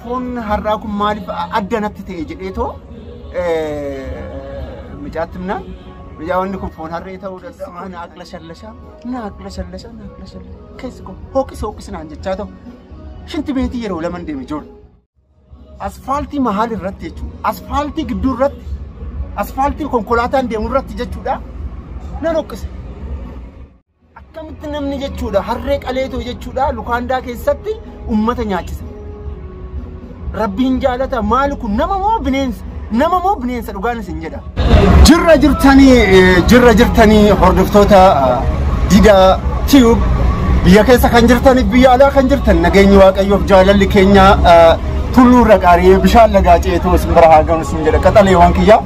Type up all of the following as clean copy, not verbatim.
Foon har'aa kun maaliif adda natti ta'e jedheetoo micaatti himnaan mijaawwanni kun foon harree ta'uu danda'a. Na aqla shallashaa, na aqla shallashaa, na aqla shallashaa. Keessi kun hooqis hooqis naan jechaa ta'u. Shinti beetii yeroo lama deeme ijoollee. Asfaaltii mahaal irratti jechuudha. Asfaaltii gidduu irratti, asfaaltii konkolaataan deemu irratti jechuudha. Nan hoqqise. Akkamitti namni jechuudha harree qaleetoo jechuudha lukaandaa keessatti uummata nyaachisa. Rabbiin jaalata maali kun nama moo bineensa? Nama moo bineensa dhugaan isin jedha. Jirra jirtanii hordoftoota Dida Tube biyya keessa kan jirtaniif biyya alaa kan jirtan nageenyi Waaqayyoof jaalalli keenya tulluu irra qaari'ee bishaan lagaa ceetoo isin bira haa ga'u isin jedha qaxaleewwan kiyya.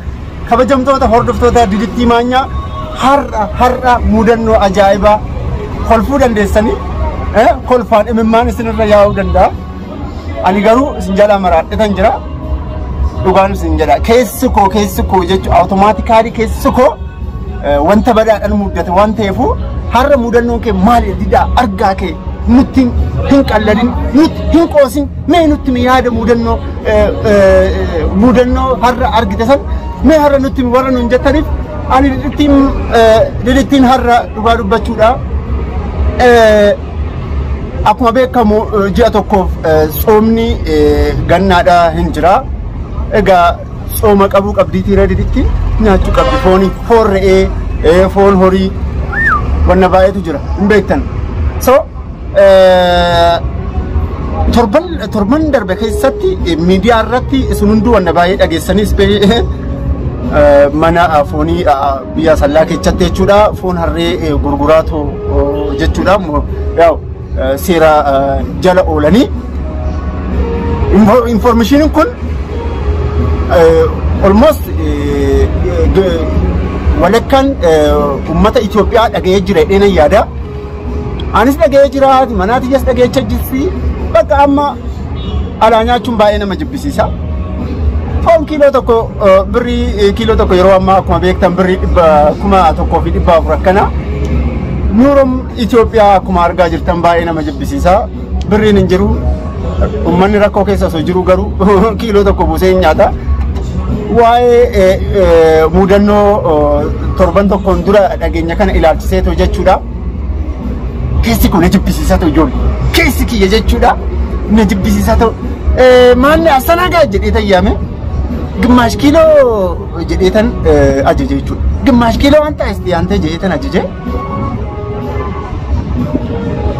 Kabajamtoota hordoftoota Didittii Maanyaa har'a mudannoo ajaa'ibaa kolfuu dandeessanii kolfaan imimmaan isinirra yaa'uu danda'a. Ani garuu isin jalaa maraadhetan jira. Dhugaan isin jedha. Keessi koo jechuun automaatikaalii keessi koo wanta badaadhaan muddate waan ta'eefu har'a mudannoon kee maali Didaa argaa kee nutti hin qalladin nutti hin qoosin mee nutti mi yaada mudannoo har'a argite san mee har'a nutti warra nuun jettaniif ani Didittiin har'a dhugaa dubbachuudha. Akkuma beekamu ji'a tokkoof tsoomni gannaadha hin jira. Egaa tsooma qabuu qabdiitii Didittiin nyaachuu qabdi foonii foon re'ee foon horii wanna baay'eetu jira hin beektan. So torban darbe keessatti miidiyaa irratti isin hunduu wanna baay'ee dhageessanii mana foonii biyya sallaa keessatti jechuudha foon harree gurguraatu jechuudha seera jala oolanii. Informationiin kun almost walakkaan uummata Itoophiyaa dhaga'ee jira jedheen yaada. Anis dhaga'ee jira, manaatiyyas dhaga'ee jirti. Bakka amma alaa nyaachuun baay'ee nama jibbisiisa. Foon kiiloo tokko birrii kiiloo tokko yeroo ammaa akkuma beektan birrii 1,400 akkana. Nuuroom Itoophiyaa akkuma argaa jirtan baay'ee nama jibbisiisa. Birriin hin jiru. Uummanni rakkoo keessa osoo jiru garuu kiiloo tokko buusee hin nyaata. Waa'ee mudannoo torban tokkoon dura dhageenya kana ilaalchiseetoo jechuudha. Keessi kun na jibbisiisaa ta'u ijoollee. Keessi kiyya jechuudha. Na jibbisiisaa ta'u. Maalli asanaa gaa jedhee tayyaame. Gimaash kiiloo jedhee tan ajaje jechuudha. Gimaash kiiloo waan ta'es dhiyaantee jedhee tan ajaje.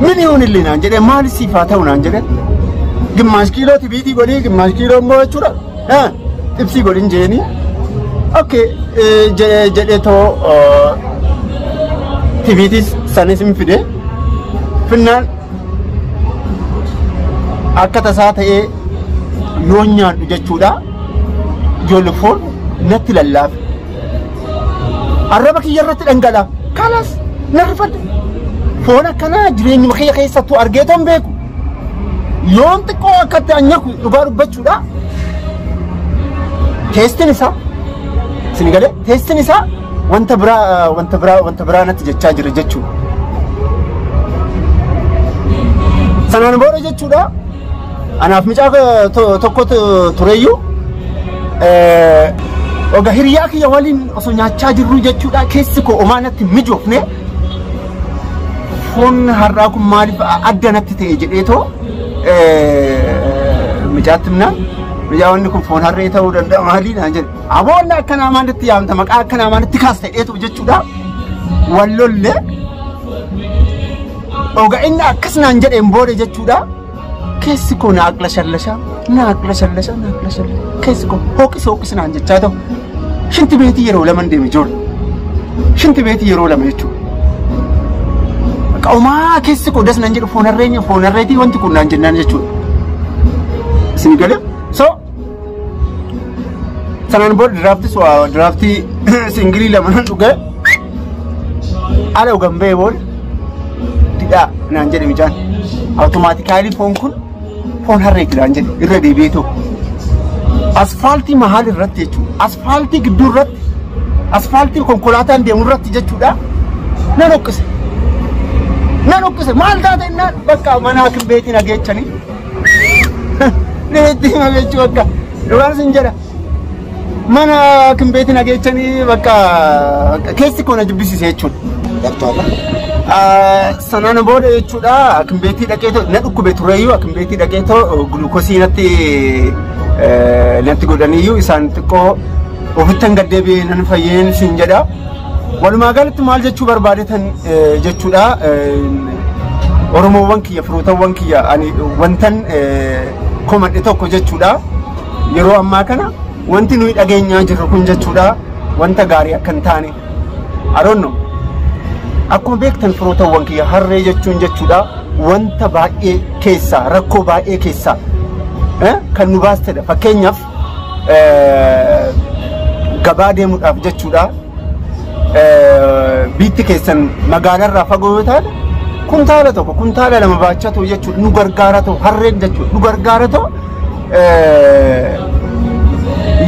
Miliyoon illee naan jedhee maali siif haa ta'u naan jedhee. Gimaash kiiloo tibiitii godhii gimaash kiiloo immoo jechuudha. Xibsii godhin jeeni. Okay jedhee too tibiitis sanis hin fide. Finnaan akka tasaa ta'ee yoo nyaadhu jechuudha. Ijoollee foon natti lallaafe. Arraba kiyya irratti dhangala'a. Kalas na rifadhe. Foon akkanaa jireenyuma kiyya keessattuu argeetoo hin beeku. Yoon xiqqoo akkatti anyaku dhugaa dubbachuudha. Teestiin isaa isin galee teestiin isaa wanta biraa natti jechaa jira jechuudha. Sanaan booda jechuudha anaaf mucaa tokko tureyyuu oga hiriyaa kiyya waliin osoo nyaachaa jirru jechuudha keessi koo omaa natti mijoofne foon har'aa kun maaliif adda natti ta'e jedheetoo micaatti himnaan mijaawwanni kun foon harree ta'uu danda'a maalii naan jedhe. Aboonni akkanaa maalitti yaamta maqaa akkanaa maalitti kaasta jedheetu jechuudha. Wallollee oga inni akkas naan jedheen booda jechuudha. Keessi koo na aqla shallashaa, na aqla shallashaa, na aqla shallashaa. Keessi koo hooqis hooqis naan jechaa ta'u. Shinti beetii yeroo lama deeme ijoollee. Shinti beetii yeroo lama jechuudha. Qaumaa keessi koo das naan jedhu foon harree foon harreetii wanti kun naan jennaan jechuudha. Isin galee? So sanaan booda diraaftii singilii lama nan dhugee ala dhugan ba'ee booda didhaa naan jedhe mucaan. Automaatikaalii foon kun foon harreeti naan jedhe irra deebi'ee ta'u. Asfaaltii mahaal irratti jechuudha. Asfaaltii gidduu irratti, asfaaltii konkolaataan deemu irratti jechuudha. Nan hoqqise. Nan hoqqise. Maal taate innaan bakka mana hakim beetiin dhageechanii. Itti hima jechuu bakka dhugaan sin jedha. Mana kimbeetiin ageechanii bakka keessi koo na jibbisiise jechuudha. Sanaan booda jechuudha kimbeetii dhaqeetoo na dhukkube tureyyuu kimbeetii dhaqeetoo gulukoosii natti godhaniyyuu isaan xiqqoo ofittan gaddeebi'ee nan fayyeen sin jedha. Walumaa galatti maal jechuu barbaadetan jechuudha. Oromoowwan kiyya firootawwan kiyya ani wantan komadhe tokko jechuudha. Yeroo ammaa kana wanti nuyi dhageenyaa jirru kun jechuudha wanta gaarii akka hin taane. I don't know. Akkuma beektan firootawwan kiyya harree jechuun jechuudha wanta baay'ee keessaa rakkoo baay'ee keessaa kan nu baastedha. Fakkeenyaaf gabaa deemuudhaaf jechuudha biitti keessan magaalarraa fagoo yoo taate kuntaala tokko kuntaala lama baachaa ta'u jechuudha nu gargaara ta'u harreen jechuudha nu gargaara ta'u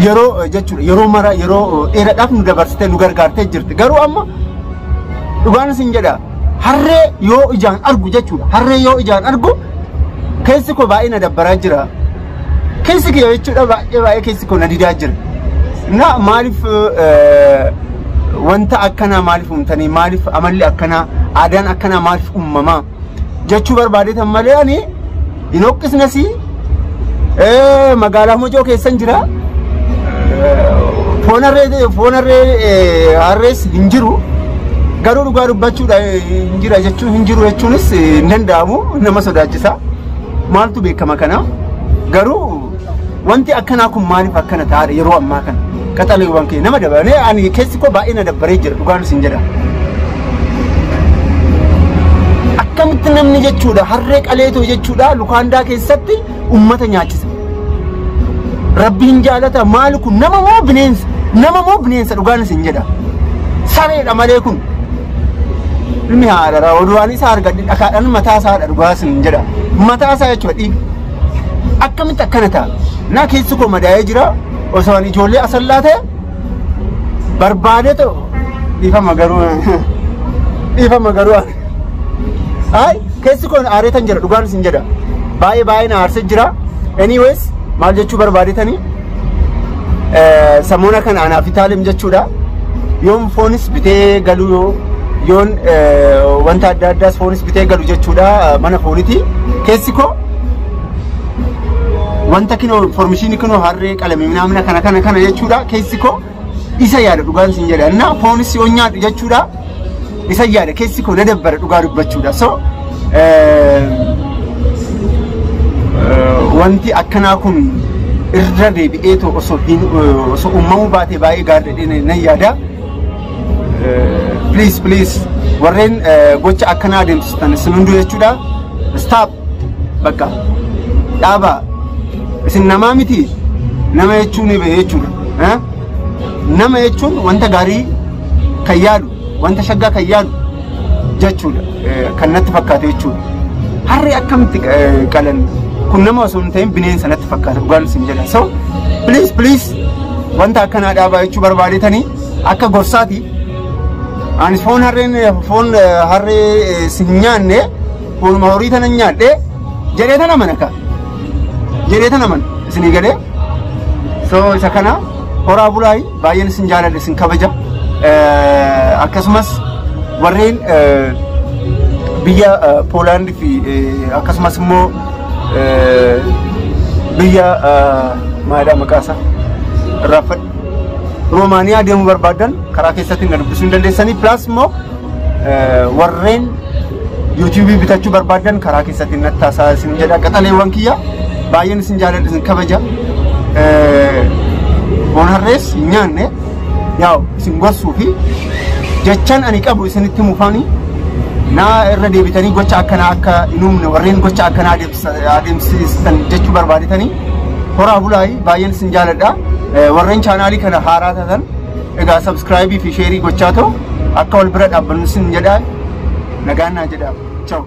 yeroo jechuudha yeroo mara yeroo dheeraadhaaf nu dabarsitee nu gargaartee jirti. Garuu amma dhugaan isin jedha harree yoo ijaan argu jechuudha harree yoo ijaan argu keessi koo baay'ee na dabbaraa jira. Keessi kiyya jechuudha baay'ee baay'ee keessi koo na didaa jira. Na maaliif wanta akkanaa maaliif uumtanii maaliif amalli akkanaa aadaan akkanaa maaliif uumamaa jechuu barbaadetan malee ani hin hoqqisnes magaalaa Mojoo keessan jira. Foon harree harrees hin jiru. Garuu dhugaa dubbachuudha hin jira jechuun hin jiru jechuunis hin danda'amu nama sodaachisa. Maaltu beekama kana? Garuu wanti akkanaa kun maaliif akkana ta'aadha yeroo ammaa kana? Qaxaleewwan kee nama dabalee ani keessi koo baay'ee na dabbaree jira dhugaan isin jedha. Akkamitti namni jechuudha harree qaleetoo jechuudha lukaandaa keessatti ummata nyaachisa. Rabbiin jaalata maali kun nama moo bineensa? Nama moo bineensa dhugaan isin jedha. Sareedha malee kun. Ilmi haadha oduwaan isaa argadhe dhakaadhaan mataa isaadha dhugaa isin jedha. Mataa isaa jechuudha dhiiga. Akkamitti akkana ta'a? Na keessi koo madaa'ee jira. Osoo ani ijoollee asallaa ta'e barbaadee ta'u dhiifama garuu ay keessi koo aareetan jira dhugaan isin jedha. Baay'ee baay'ee na aarsee jira. Anyways maal jechuu barbaadetanii samoona kana anaaf itaalim jechuudha. Yoon foonis bitee galu yoon wanta adda addaas foonis bitee galu jechuudha mana fooniti. Keessi koo wanta kinoo informeeshinii kinoo harree qalame minamina kana kana kana jechuudha. Keessi koo isa yaada dhugaan isin jedha. Na foonis yoo nyaadhu jechuudha isa yaada keessi koo na dabbara dhugaa dubbachuudha. So wanti akkanaa kun irra deebi'eetoo osoo uumamuu baatee baay'ee gaariidha nan yaada. Please please warreen gocha akkanaa adeemsistan isin hunduu jechuudha. Stop bakka dhaabaa. Isin namaa miti nama jechuun ni bahe jechuudha. Nama jechuun wanta gaarii kan yaadu wanta shaggaa kan yaadu jechuudha kan natti fakkaate jechuudha. Harree akkamitti qalan kun nama osoo hin ta'in bineensa natti fakkaata dhugaan isin jedha. So please please wanta akkanaa dhaabaa jechuu barbaadetanii akka gorsaati. Anis foon harree sin nyaanne foonuma horii tana nyaadhe jedhee tana mana ka. Jedhee tana mana isinii galee. So isa kana horaa bulaayi baay'een isin jaaladha isin kabaja. Akkasumas warreen biyya Poolaand fi akkasumas immoo biyya maalidha maqaa isaa irraanfadhe Roomaaniyaa deemuu barbaadan karaa keessatti na dubbisuu hin dandeessanii. Plus immoo warreen yuutuubii bitachuu barbaadan karaa keessatti natti haasaa isin jedha. Qaxaleewwan kiyya baay'een isin jaaladha isin kabaja. Foon harrees hin nyaanne yaa'u isin gorsuu fi jechaan ani qabu isinitti mufaanii na irra deebitanii gocha akkanaa akka hin uumne warreen gocha akkanaa adeemsisan jechuu barbaadetanii horaa bulaayi baay'een isin jaaladha. Warreen chaanaalii kana haaraa taatan egaa sabskraayibii fi sheerii gochaa ta'u akka wal bira dhaabbannu isin jedha. Nagaan naa jedha. Ciao.